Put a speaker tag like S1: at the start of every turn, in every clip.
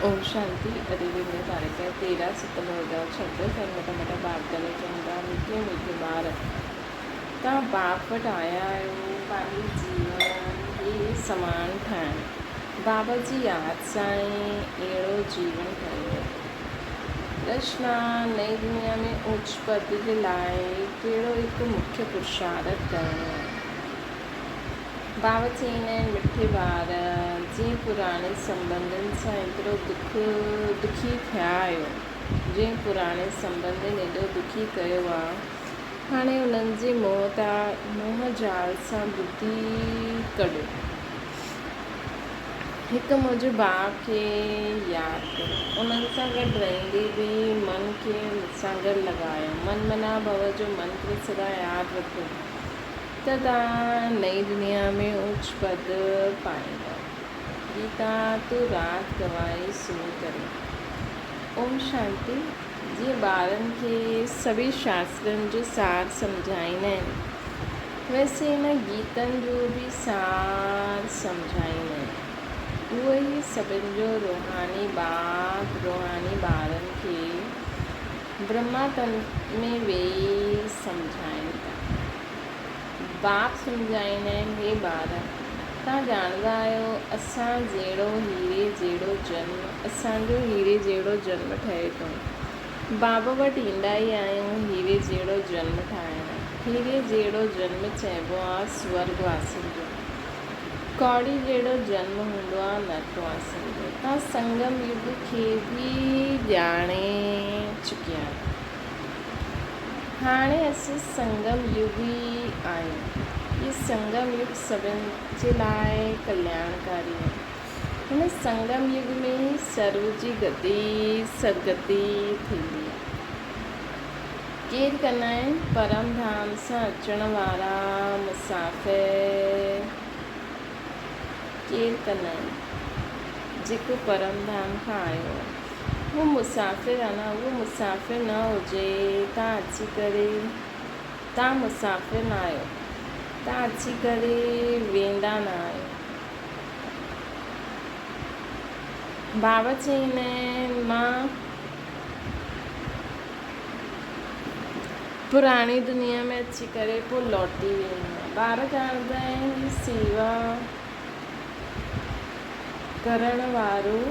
S1: اوم شانتي اڄ جي ڏينهن تاريخ 13 ست 2026 ۽ موٽا موٽا ٻار گلي چوندا مٺي مٺي ٻار توهان باپ وٽ آيا آهيو پنهنجي جيون هي سمان ٺاهڻ بابا جي ياد سان ئي اهڙو جيون ٺهندو. رچنا، نئين دنيا ۾ اوچ پد جي لاء ڪهڙو هڪ مکيه پرشارٿ ڪرڻو آهي؟ بابا چئيندا آهن، مٺي ٻار، جيئن پراڻي سنٻنڌن سان ايترو دک دکي ٿيا آهيو، جنهن پراڻي سنٻنڌين ايڏو دکي ڪيو آ، هاڻي انهن جي موهه تان موهه جال سان ٻڌي ڪڍو. هڪ منهنجي باپ کي ياد ڪريو. انهن سان گڏ رهندي به من کي مون سان گڏ لڳايو. من منا ڀو جو منتر سدا ياد رکو ته توهان نئين دنيا ۾ اوچ پد پائيندؤ. گيتا تون رات گوائي سو ڪري. اوم شانتي. جيئن ٻارن کي سڀئي شاسترن جو سار سمجهائيندا آهن، ويسي هن گيتن جو به سار سمجهائيندا آهن. اهو ئي سڀن جو روحاني باپ روحاني ٻارن کي برهما تن ۾ ويهي سمجهائين ٿا. باپ سمجهائيندا آهن، هي ٻار! توهان ڄاڻندا آهيو، اسان جهڙو هيري جهڙو جنم، اسان جو هيري جهڙو جنم ٺهي ٿو. بابا وٽ ايندا ئي آهيون هيري جهڙو جنم ٺاهڻ. هيري جهڙو جنم چئبو آ سورڳ واسين جو. ڪوڙي جهڙو جنم هوندو آ نرڪ واسين جو. توهان سنگم يگ کي به ڄاڻي چڪيا آهيو. هاڻي اسين سنگم يگ ئي آهيون. هي سنگم يگ سڀن جي لاء ڪلياڻڪاري آهي. هن سنگم يگ ۾ ئي سرو جي گتي سدگتي ٿيندي آهي. ڪير ڪندا آهن؟ پرم ڌام سان اچڻ وارا مسافر ڪير ڪندا آهن؟ جيڪو پرم ڌام کان آيو آهي. هو مسافر آ نه اهو مسافر نه هجي تان اچي ڪري تان مسافر نه آهيو تان اچي ڪري ويندا نه آهيو. بابا چئيندا آهن مان پراڻي دنيا ۾ اچي ڪري پوء لوٽي ويندو آهيان. ٻار ڄاڻندا آهن هي سيوا ڪرڻ وارو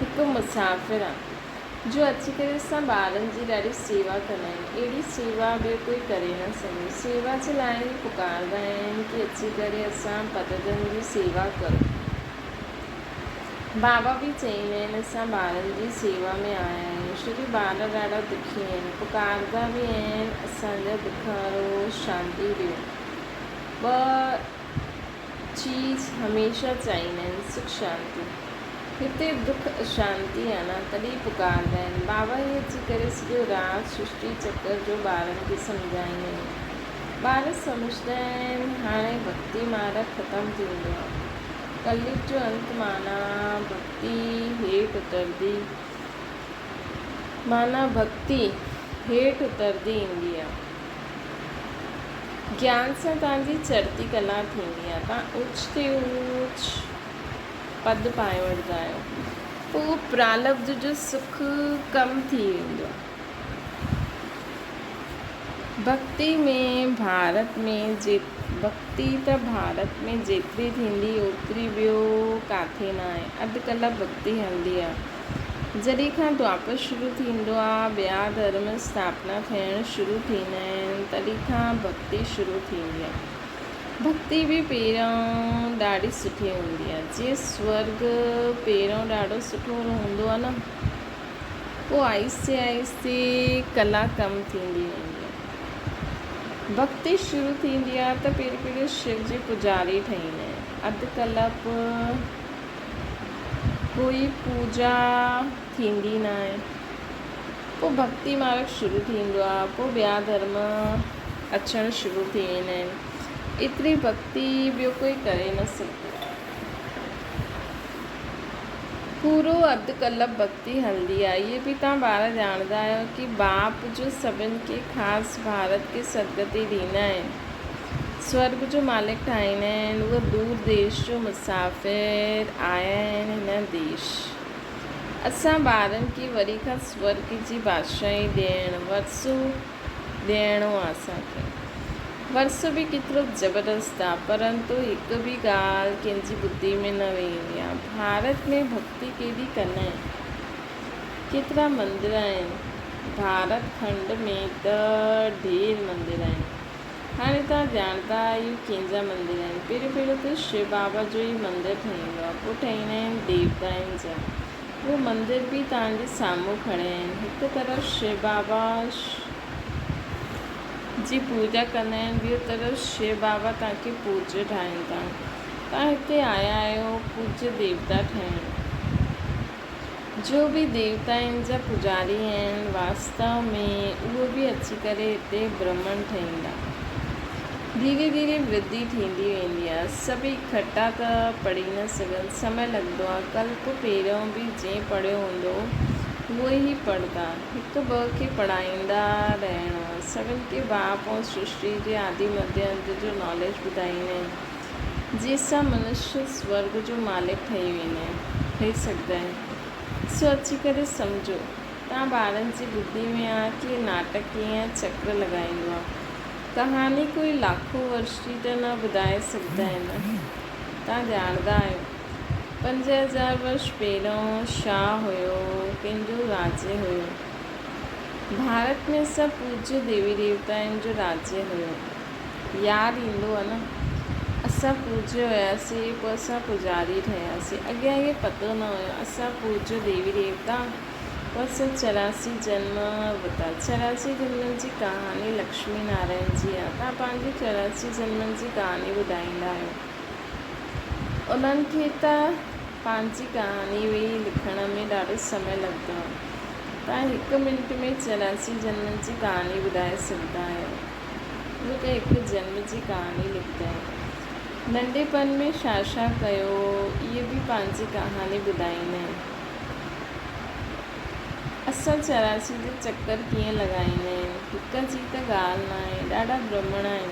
S1: هڪ مسافر آ جو اچي ڪري اسان ٻارن جي ڏاڍي سيوا ڪندا آهن اهڙي سيوا ٻيو ڪوئي ڪري نه سگهي سيوا جي لاء ئي پڪاردا آهن ڪي اچي ڪري اسان پتتن جي سيوا ڪرو بابا به چئيندا آهن اسان ٻارن جي سيوا ۾ آيا آهيون ڇو جو ٻار ڏاڍا دکي آهن پڪاردا به آهن اسان جا دک هرو شانتي ڏيو ٻه چيز هميشه چاهيندا آهن سک شانتي. هتي دک اشانتي آ نه تڏهن پڪارندا آهن. بابا هي اچي ڪري سڄو راز سرشٽي چڪر جو ٻارن کي سمجهائيندا آهن. ٻار سمجهندا آهن هاڻي ڀڳتي مارڳ ختم ٿيندو آ. ڪليگ جو انت معنيٰ ڀڳتي هيٺ اتردي معنيٰ ڀڳتي هيٺ اتردي ايندي آ. گيان سان توهان جي چڙهتي ڪلا ٿيندي آهي. توهان اوچ تي اوچ پد پائي وٺندا آهيو. پوء پرالبڌ جو سک ڪم ٿي ويندو آهي. ڀڳتي ۾ ڀارت ۾ ڀڳتي ته ڀارت ۾ جيتري ٿيندي اوتري ٻيو ڪاٿي ناهي. اڌ ڪلاڪ ڀڳتي هلندي آهي. جڏهن کان دوآپر شروع ٿيندو آ، ٻيا ڌرم اسٿاپنا ٿيڻ شروع ٿيندا آهن، تڏهن کان ڀڳتي شروع ٿيندي آ. ڀڳتي به پهريون ڏاڍي سٺي هوندي آ. جيئن سورڳ پهريون ڏاڍو سٺو هوندو آ نه، پوء آهستي آهستي ڪلا ڪم ٿيندي ويندي آ. ڀڳتي شروع ٿيندي آ ته پهريون پهريون شو جي پوڄاري ٺهيندا آهن. اڌ ڪلپ ڪوئي پوڄا ٿيندي ناهي. پوء ڀڳتي مارڳ شروع ٿيندو آهي، پوء ٻيا ڌرم اچڻ شروع ٿي ويندا آهن. ايتري ڀڳتي ٻيو ڪوئي ڪري نه سگهندو. پورو اڌ ڪلپ ڀڳتي هلندي آهي. اهي به توهان ٻار ڄاڻندا آهيو ڪي باپ جو سڀن کي خاص ڀارت کي سدگتي ڏيندا آهن. سورڳ جو مالڪ ٺاهيندا آهن، اهي دور ديش جو مسافر آيا آهن هن ديش. اسان ٻارن کي وري کان سورڳ جي بادشاهي ڏيڻ، ورثو ڏيڻو آ اسان کي. ورثو به ڪيترو زبردست آ، پرنتو هڪ به ڳالهه ڪنهن جي ٻڌي ۾ نه ويندي آ. ڀارت ۾ ڀڳتي ڪيڏي ڪندا آهن. ڪيترا مندر آهن. ڀارت کنڊ ۾ ته ڍير مندر آهن. هاڻي توهان ڄاڻندا آهيو ڪنهن جا مندر آهن. پهريون پهريون ته شو بابا جو ئي مندر ٺهيندو آهي. پوء ٺهيندا آهن ديوتائن جا. اهي مندر به توهان جي سامهون کڙيا آهن. هڪ طرف شو بابا جي پوڄا ڪندا آهن ٻيو طرف شو بابا توهان کي پوڄ ٺاهين ٿا. توهان هتي آيا آهيو پوڄ ديوتا ٺهڻ. جو به ديوتائن جا پوڄاري آهن، واستو ۾ اهي به اچي ڪري هتي برهمڻ ٺهيندا. ڌيري ڌيري ورڌي ٿيندي ويندي آهي. سڀئي اڪٺا ته پڙهي نه سگهن، سمي لڳندو آهي. ڪلپ پهريون به جنهن پڙهيو هوندو، اهي ئي پڙهندا. هڪ ٻه کي پڙهائيندا رهڻو آهي. سڀن کي باپ ۽ سرشٽي جي آدي مڌيه انت جو ناليج ٻڌائيندا آهن. جنهن سان منشيه سورڳ جو مالڪ ٺهي ويندا آهن، ٺهي سگهندا آهن. سو اچي ڪري سمجهو. توهان ٻارن جي ٻڌي ۾ آ ڪي ناٽڪ ڪيئن چڪر لڳائيندو آ. ڪهاڻي ڪوئي لاکو ورش جي ته نه ٻڌائي سگهندا آهن نه. توهان ڄاڻندا آهيو. 5000 ورش پهريون ڇا هيو، ڪنهن جو راڄ هيو. ڀارت ۾ سڀ پوڄيه ديوي ديوتائن جو راڄ هيو. ياد ايندو آ نه. اسان پوڄيو هياسين پوء اسان پوڄاري ٺهياسين. اڳيان اهي پتو نه هيو. اسان پوڄيو ديوي ديوتا پوء اسان 84 جنم ورتا. 84 جنمن جي ڪهاڻي لڪشمي نارائڻ جي آ. توهان پنهنجي 84 جنمن جي ڪهاڻي ٻڌائيندا آهيو. انهن کي ته پنهنجي ڪهاڻي ويهي لکڻ ۾ ڏاڍو سمي لڳندو آ. توهان هڪ منٽ ۾ 84 جنمن جي ڪهاڻي ٻڌائي سگهندا آهيو. اهو ته هڪ جنم جي ڪهاڻي لکندائين. ننڍپڻ ۾ ڇا ڇا ڪيو اهي به پنهنجي ڪهاڻي ٻڌائيندا آهن. اسان 84 جا چڪر ڪيئن لڳائيندا آهن. هڪ جي ته ڳالهه ناهي. ڏاڍا برهمڻ آهن.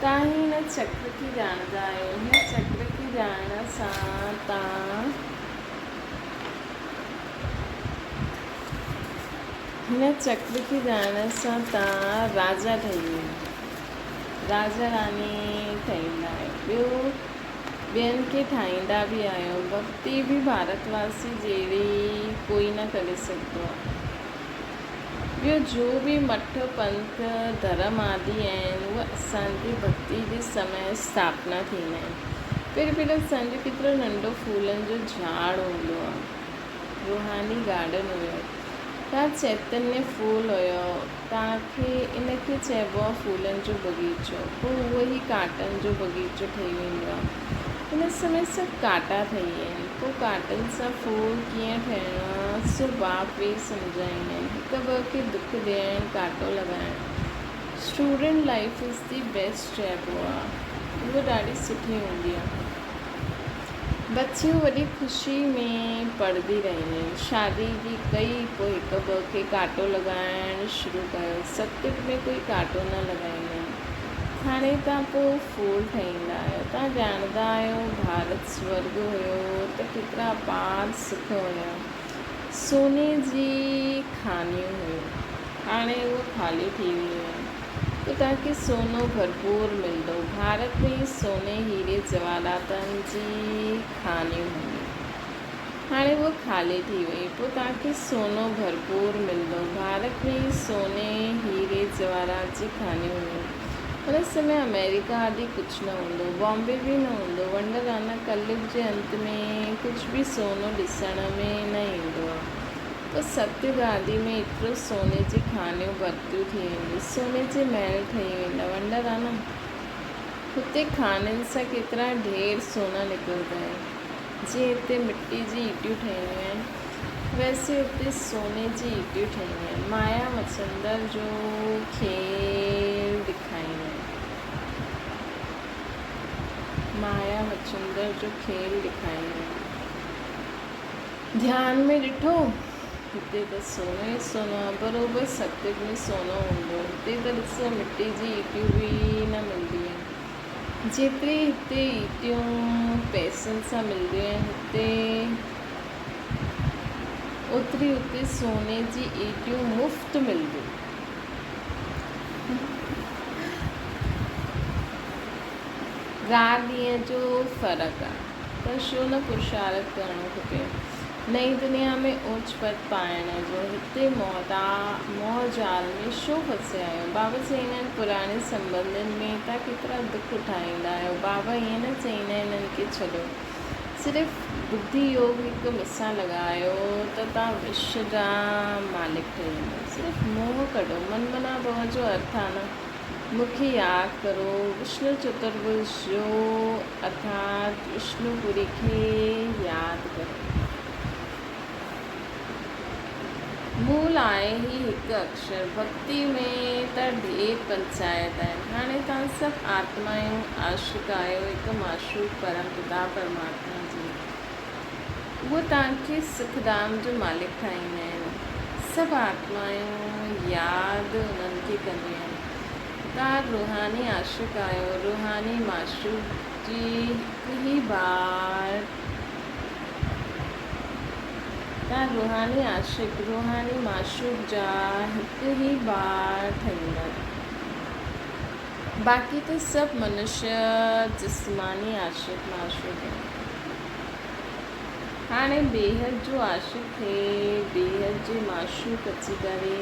S1: توهان هن چڪر کي ڄاڻندا آهيو. هن چڪر کي ڄاڻڻ سان توهان. هن چڪر کي ڄاڻڻ سان توهان راجا ٺهي ويندا. راجا راڻي ٺهيندا آهيو. ٻيو ٻين کي ٺاهيندا به آهيو. ڀڳتي به ڀارت واسي جهڙي ڪوئي نه ڪري سگهندو آهي. ٻيو جو به مٺ، پنٿ، ڌرم آدي آهن اهي اسان جي ڀڳتي جي سمي اسٿاپنا ٿيندا آهن. پهريون پهريون اسان جو ڪيترو ننڍو ڦولن جو جهاڙ هوندو آهي. روحاني گارڊن هيو. تان چيتنيه ڦول هيو. توهان کي ان کي چئبو آهي ڦولن جو باغيچو. پوء اهو ئي ڪانٽن جو باغيچو ٺهي ويندو آهي. هن سمي سڀ ڪانٽا ٺهي ويا آهن. پوء ڪانٽن سان ڦول ڪيئن ٺهڻو آهي سو باپ ويهي سمجهائيندا آهن. هڪ ٻه کي دک ڏيڻ، ڪانٽو لڳائڻ. Student life is the best چئبو آهي. اهو ڏاڍي سٺي هوندي آهي. بچيون وڏي خوشي ۾ پڙهندي رهيون آهن. شادي جي ڪئي پوء هڪ ٻه کي ڪانٽو لڳائڻ شروع ڪيو. ستيگ ۾ ڪوئي ڪانٽو نه لڳائيندا آهن. هاڻي تان پوء ڦول ٺهيندا آهيو. تان ڄاڻندا آهيو ڀارت سورڳ هيو ته ڪيترا اپار سک هيا. سوني جي کانيون هيون. هاڻي اهي خالي ٿي ويون آهن. پوء توهان کي سونو ڀرپور ملندو. ڀارت ۾ ئي سوني، هيري، جواهراتن جي کانيون هيون. هاڻي اهي خالي ٿي ويون. پوء توهان کي سونو ڀرپور ملندو. ڀارت ۾ ئي سوني، هيري، جواهرات جي کانيون هيون. ان سمي آمريڪا آدي ڪجهه نه هوندو. بامبي به نه هوندو. ونڊر رانا ڪليگ جي انت ۾ ڪجهه به سونو ڏسڻ ۾ نه ايندو آهي. پوء ستيگ آدي ۾ ايترو سوني جي کانيون ڀرتيون ٿي وينديون. سوني جي محل ٺهي ويندا. ونڊر رانا هتي کانين سان ڪيترا ڍير سونا نڪرندا آهن. جيئن هتي مٽي جي ايٽيون ٺهنديون آهن، ويسي اتي سوني جي ايٽيون ٺهنديون آهن. مايا مڇندر جو کيل ڏيکاريندا آهن. مايا مڇندر جو کيل ڏيکاريندا آهن. ڌيان ۾ ڏٺو، هتي ته سونو ئي سونو آ، بروبر ستيگ ۾ سونو هوندو. هتي ته ڏس مٽي جي ايٽيون به نه ملنديون آهن. جيتري هتي ايٽيون پئسن سان ملنديون آهن هتي اوتري اتي سوني جي ايٽيون مفت ملنديون. رات ڏينهن جو فرق آ ته ڇو نه پرشارٿ ڪرڻو کپي. نئين دنيا ۾ اوچ پد پائڻ جو هتي موهه جال ۾ ڇو ڦسيا آهيو؟ بابا چئيندا آهن پراڻي سنٻنڌين ۾ تان ڪيترا دک اٺائيندا آهيو. بابا ائين نه چئيندا آهن انهن کي ڇڏيو. صرف ٻڌي يوگ هڪ مثال لڳايو ته تان وشو جا مالڪ ٺهي ويندؤ. صرف موهه ڪڍو. من منا ڀو جو ارٿ آ نه مون کي ياد ڪرو. وشنو چترڀج جو ارٿات وشنو پوري کي ياد ڪرو. مون لاء هي هڪ اڪشر. ڀڳتي ۾ ته ڍير پنچائت آهن. هاڻي توهان سڀ آتمائون عاشق آهيو هڪ معشوق پرم پتا پرماتما جي. اهو توهان کي سک ڌام جو مالڪ ٺاهيندا آهن. سڀ آتمائون ياد انهن کي ڪنديون آهن. توهان روحاني عاشق آهيو. روحاني معشوق جي هڪ ئي بار. توهان روحاني عاشق، روحاني معشوق جا هڪ ئي ٻار ٺهيندا. باقي ته سڀ منشيه جسماني عاشق معشوق آهن. هاڻي بيحد جو عاشق کي بيحد جي معشوق اچي ڪري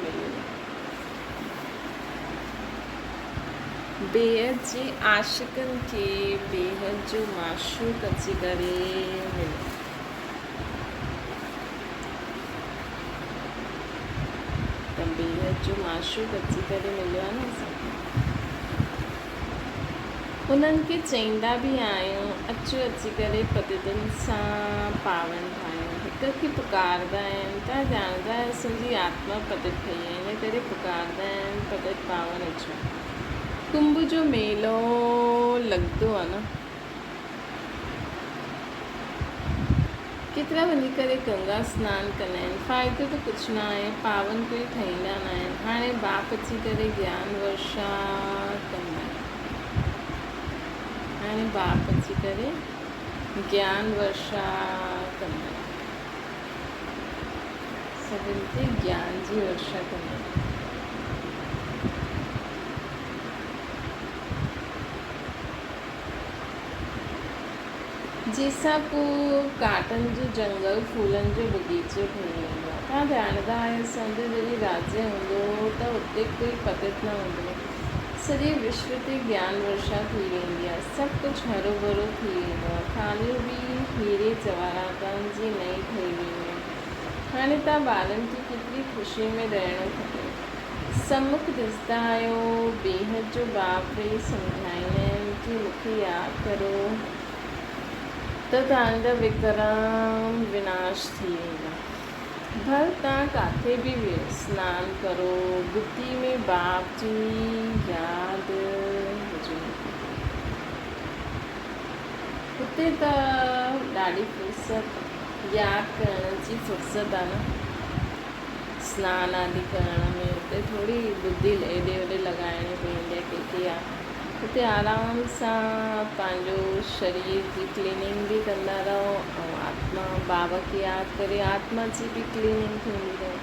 S1: مليو. بيحد جي عاشقن کي بيحد جو معشوق اچي ڪري مليو. ته بيحد جو معشوق اچي ڪري مليو آهي نه اسان کي. انهن کي چئيندا به آهيون اچو اچي ڪري پتيتن سان پاون ٺاهيون. هڪ کي پڪاردا آهن ته ڄاڻندا آهيو اسان جي آتما پتيت ٺهي آهي ان ڪري پڪاردا آهن پتيت پاون اچو. ڪنڀ جو ميلو لڳندو آهي نه. ڪيترا وڃي ڪري گنگا سنان ڪندا آهن. فائدو ته ڪجهه نه آهي. پاون ڪوئي ٺهيندا نه آهن. هاڻي باپ اچي ڪري گيان ورشا ڪندا آهن. هاڻي باپ اچي ڪري گيان ورشا ڪندا آهن. سڀن تي گيان جي ورشا ڪندا آهن. جنهن سان پوء ڪاٽن جو جنگل ڦولن جو باغيچو ٺهي ويندو آهي. توهان ڄاڻندا آهيو سنڌ جڏهن راجيه هوندو هو ته اتي ڪوئي پتت نه هوندو هو. سڄي وشو تي گيان ورشا ٿي ويندي آهي. سڀ ڪجهه هروڀرو ٿي ويندو آهي. کانيون به هيري جواهراتن جي نئين ٺهي وينديون آهن. هاڻي توهان ٻارن کي ڪيتري خوشيء ۾ رهڻو کپي. سنمک ڏسندا آهيو، بيحد جو باپ ويهي سمجهائيندا آهن ڪي مون کي ياد ڪرو ته توهان جا وڪرم وناش ٿي ويندا. ڀل توهان ڪاٿي به ويهو، سنان ڪرو، ٻڌي ۾ باپ جي ياد هجڻي کپي. هتي ته ڏاڍي فرصت، ياد ڪرڻ جي فرصت آهي نه. سنان آدي ڪرڻ ۾ اتي ٿوري ٻڌي هيڏي هوڏي لڳائڻي پوندي آهي ڪنهن کي يا اتي آرام سان پنهنجو شرير جي ڪليننگ به ڪندا رهو ۽ آتما بابا کي ياد ڪري آتما جي به ڪليننگ ٿيندي رهي.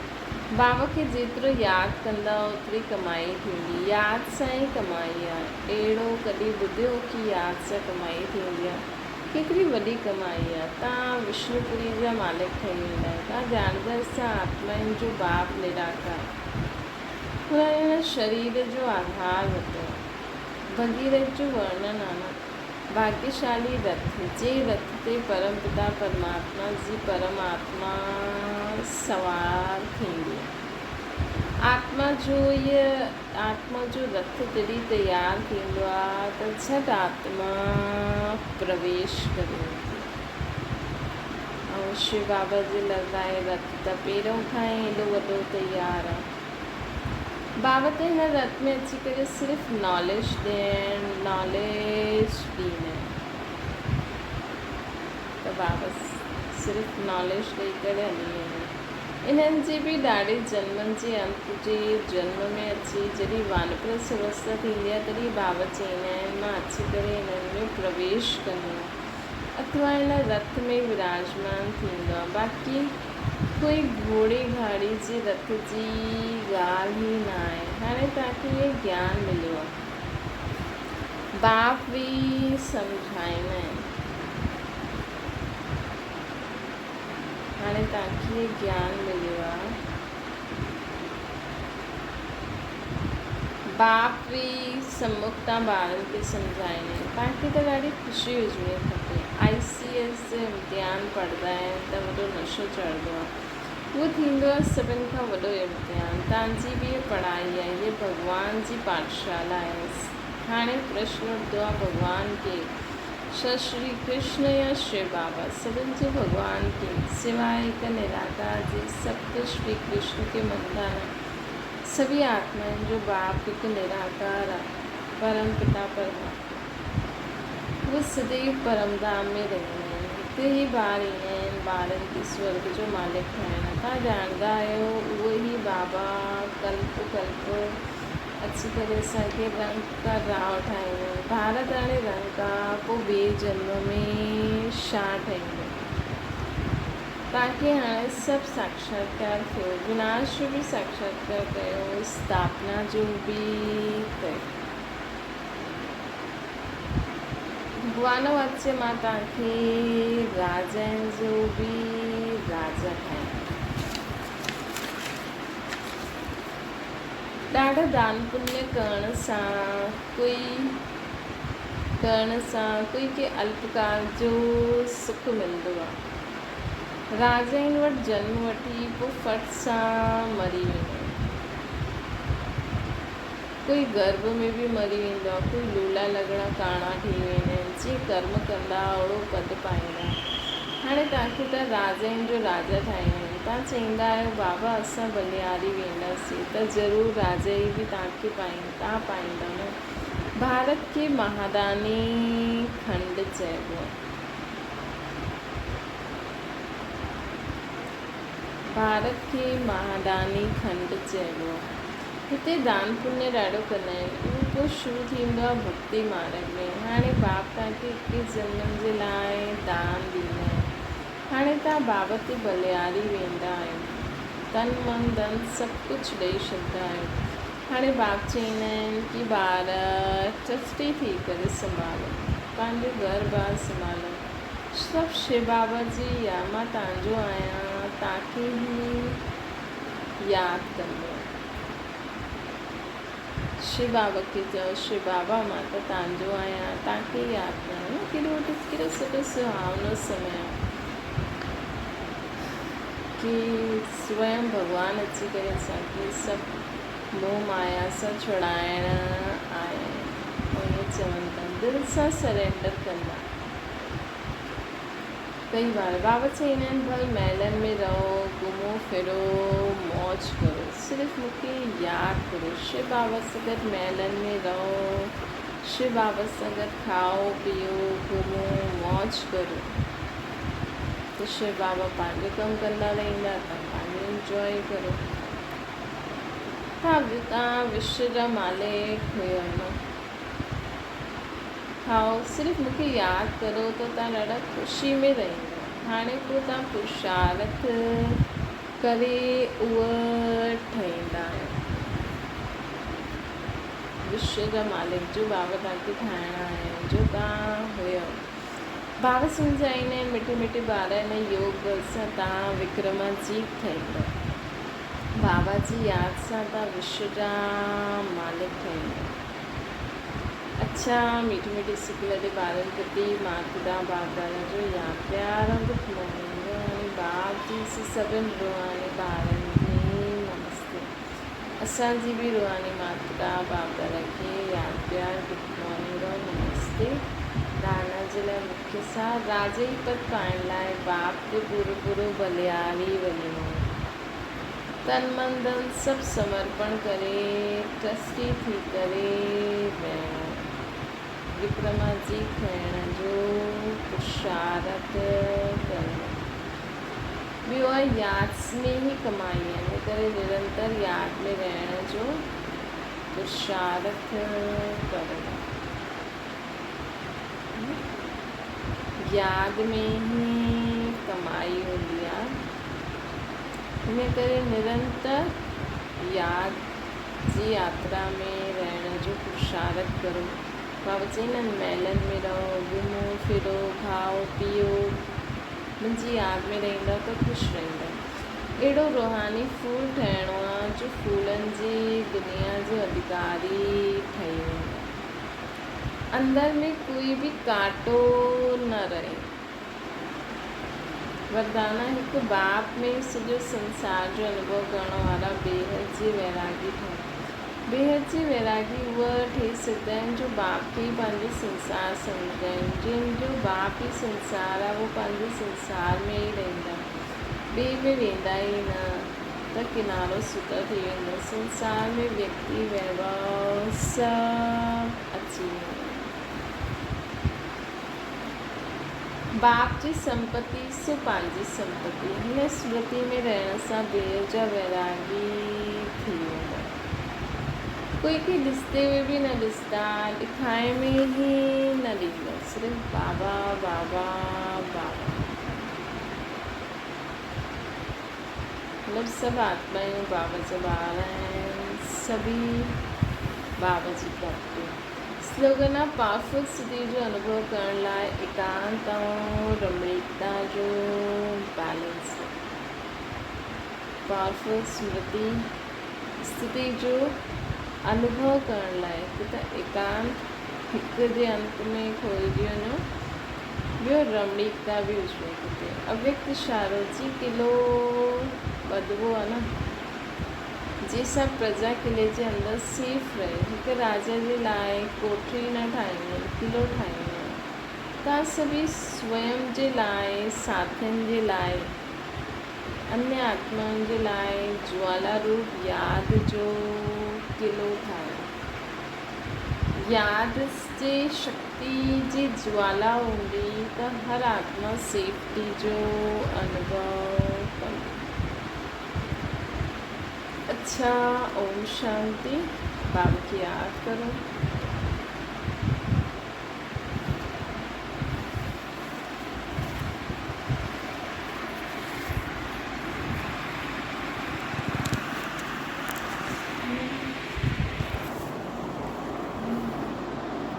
S1: بابا کي جيترو ياد ڪندا اوتري ڪمائي ٿيندي. ياد سان ئي ڪمائي آهي. اهڙو ڪڏهن ٻڌيو ڪي ياد سان ڪمائي ٿيندي آهي. ڪيتري وڏي ڪمائي آ. توهان وشنوپوري جا مالڪ ٺهي ويندا آهيو. توهان ڄاڻندا آهيو اسان آتمائن جو باپ نراڪار هن هن شرير جو آڌار ورتو آ. ڀڳيرٿ جو ورڻن آ نه. ڀاڳيشالي رٿ، جنهن رٿ تي پرم پتا پرماتما جي پرم آتما سوار ٿيندي آ. آتما جو هيء آتما جو رٿ جڏهن تيار ٿيندو آهي ته جهٽ آتما پرويش ڪري ويندي آهي ۽ شو بابا جي لڳائي رٿ ته پهريون کان ئي ايڏو وڏو تيار آهي. بابا ته هن رٿ ۾ اچي ڪري صرف ناليج ڏيڻ ناليج ڏيندا آهن ته بابا صرف ناليج ڏئي ڪري هلي ويندا آهن. انهن جي به ڏاڍي جنمن جي انت جي جنم ۾ اچي جڏهن وانپرسٿ اوسٿا ٿيندي آهي تڏهن بابا چئيندا آهن مان اچي ڪري انهن ۾ پرويش ڪندو آهيان اٿوا ان رٿ ۾ وراجمان ٿيندو آهيان باقي ڪوئي گهوڙي گاڏي جي رٿ جي ڳالهه ئي نه آهي هاڻي توهان کي اهي گيان مليو آهي باپ به سمجهائيندا آهن. هاڻي توهان کي گيان مليو آ. باپ به سمک تان ٻارن کي سمجهائيندا آهن. توهان کي ته ڏاڍي خوشي هجڻي کپي. آء سي ايس جو امتحان پڙهندا آهن ته وڏو نشو چڙهندو آ. اهو ٿيندو آ سڀن کان وڏو امتحان. توهان جي به هيء پڙهائي آهي. هيء ڀڳوان جي پاٺشالا آهي. هاڻي پرشن اٿندو آ ڀڳوان ڪير؟ ڇا شري ڪرشن يا شو بابا سڀن جو ڀڳوان ڪي سواء هڪ نراڪار جي سڀ ته شري ڪرشن کي مڃندا نه سڀئي آتمائن جو باپ هڪ نراڪار آ پرم پتا پرماتما اهي سديو پرم ڌام ۾ رهندا آهن هتي هي ٻار ايندا آهن ٻارن کي سورڳ جو مالڪ ٺاهڻ تان ڄاڻندا آهيو اهو ئي بابا ڪلپ ڪلپ اچي ڪري اسان کي رنگ ڪا راء ٺاهيندو. ڀارت هاڻي رنگ آ پوء ٻئي جنم ۾ ڇا ٺهيندو. تاڪي هاڻي سڀ ساڪشاتڪار ٿيو. وناش جو به ساڪشاتڪار ڪيو، اسٿاپنا جو به ڪيو. ڀڳوان واچي مان توهان کي راجائن جو به راجا ٺاهيندس. ڏاڍا دان پڃ ڪرڻ سان ڪوئي ڪرڻ سان ڪوئي کي الپڪال جو سک ملندو آ. راجائن وٽ جنم وٺي پوء ڦٽ سان مري ويندا آهن. ڪوئي گرڀ ۾ به مري ويندو آ، ڪوئي لولا لڳڙا ڪاڻا ٺهي ويندا آهن. جيئن ڪرم ڪندا اوڙو پد پائيندا. هاڻي توهان کي ته راجائن جو راجا ٺاهيندا آهن. توهان چئيندا آهيو بابا اسان ٻلهياري وينداسين ته ضرور راجائي به توهان کي توهان پائيندؤ نه. ڀارت کي مهاداني کنڊ چئبو آهي. ڀارت کي مهاداني کنڊ چئبو آهي. هتي دان پڃ ڏاڍو ڪندا آهن. اهو پوء شروع ٿيندو آهي ڀڳتي مارڳ ۾. هاڻي باپ توهان کي اڪيس جنمن جي لاء دان ڏيندا آهن. هاڻي توهان بابا تي ٻلهياري ويندا آهيو. تن من ڌن سڀ ڪجهه ڏئي ڇڏندا آهيو. هاڻي باپ چئيندا آهن ڪي ٻار ٽرسٽي ٿي ڪري سنڀالو. پنهنجو گهر بار سنڀالو. سڀ شو بابا جي يا مان توهان جو آهيان توهان کي ئي ياد ڪندو. شو بابا کي چئو شو بابا مان ته توهان جو آهيان توهان کي ياد ڪرڻ نه ڪيڏو وڏو ڪيڏو سٺو سهاونو سمي آهي ڪي سويم ڀڳوان اچي ڪري اسان کي سڀ موهه مايا سان ڇڙائڻ آيا آهن ائين چون ٿا دل سان سرينڊر ڪندا. ڪئي بار بابا چئيندا آهن ڀل محلن ۾ رهو، گهمو ڦرو، موج ڪرو، صرف مون کي ياد ڪرو، شو بابا سان گڏ محلن ۾ رهو، شو بابا سان گڏ کائو پيئو، گهمو، موج ڪرو ته شو بابا پنهنجو ڪم ڪندا رهندا توهان پنهنجو انجواء ڪرو. توهان وشو جا مالڪ هيو نه. هائو، صرف مون کي ياد ڪرو ته توهان ڏاڍا خوشي ۾ رهندؤ. هاڻي پوء توهان پرشارٿ ڪري اهو ٺهيندا آهيو. وشو جا مالڪ جو بابا توهان کي ٺاهڻ آيا آهن، جو توهان هيؤ. بابا سمجهائيندا آهن، مٺي مٺي ٻار، هن يوگ بل سان توهان وڪرماجيت ٺهيندؤ. بابا جي ياد سان توهان وشو جا مالڪ ٺهيندؤ. اڇا ميٺي ميٺي سڪ لڌي ٻارن پرتي مات پتا باپ دادا جو ياد پيار ۽ گڊ مارننگ روحاني باپ جي سي سڀن روحاني ٻارن کي نمستي اسان جي به روحاني مات پتا باپ دادا کي ياد پيار گڊ مارننگ ۽ نمستي دانا جي لاء مکيه سار راجئي پد پائڻ لاء باپ تي پورو پورو ٻلهياري وڃڻو. تن من ڌن سڀ سمرپڻ ڪري ٽرسٽي ٿي ڪري ويهڻو. وڪرماجيت ٿيڻ جو پرشارٿ ڪرڻو. ٻيو اها ياد ۾ ئي ڪمائي آهي، ان ڪري نرنتر ياد ۾ رهڻ جو پرشارٿ ڪرو. ياد ۾ ئي ڪمائي هوندي آهي، ان ڪري نرنتر ياد جي ياترا ۾ رهڻ جو پرشارٿ ڪرو. بابا چئي نه محلن ۾ رهو، گهمو ڦرو، کائو پيئو، منهنجي ياد ۾ رهندؤ ته خوش رهندؤ. اهڙو روحاني ڦول ٺهڻو آهي جو ڦولن جي دنيا جو اڌڪاري ٺهي وڃو. اندر ۾ ڪوئي به ڪانٽو نه رهي. وردانا هڪ باپ ۾ سڄو سنسار جو انوڀو ڪرڻ وارا بيحد جي ويراڳي ٺهيا. بيحد جي ويراڳي اهي ٺهي سگهندا آهن جو باپ کي ئي پنهنجو سنسار سمجهندا آهن. جن جو باپ ئي سنسار آهي اهي پنهنجي سنسار ۾ ئي رهندا. ٻئي ۾ ويندا ئي نه ته ڪنارو ستر ٿي ويندو. سنسار ۾ ويڪتي ويڀو سڀ اچي ويندو. باپ جي سمپتي سو پنهنجي سمپتي. هن سمرتي ۾ رهڻ سان بيهه جا ويراڳي ٿي ويندا. ڪوئي کي ڏسندي هوئي به نه ڏسندا، ڏکائي ۾ ئي نه ڏيندا. صرف بابا بابا بابا. مطلب سڀ آتمائون بابا جا ٻار آهن، سڀئي بابا جي پراپرٽي. سلوگن آ پاورفل سڌي جو انوڀو ڪرڻ لاء ايڪانت ۽ رمڻيڪتا جو بيلنس. پاورفل سمرتي استٿي جو انوڀو ڪرڻ لاء هڪ ته ايڪانت هڪ جي انت ۾ کوئجي وڃو، ٻيو رمڻيڪتا به هجڻي کپي. اويڪت اشارو جي قلعو ٻڌبو آ نه، جنهن سان پرجا قلعي جي اندر سيف رهي. هڪ راجا جي لاء ڪوٺڙي نه ٺاهيندي آهن، قلعو ٺاهيندي آهن. توهان سڀئي سويم جي لاء، ساٿين جي لاء، انيه آتمائن جي لاء جوالا روپ ياد جو قلعو ٺاهيو. ياد جي شڪتي جي جوالا هوندي ته هر آتما سيفٽي جو انوڀو ڪندي. اڇا اوم شانتي. بابا کي ياد ڪرو.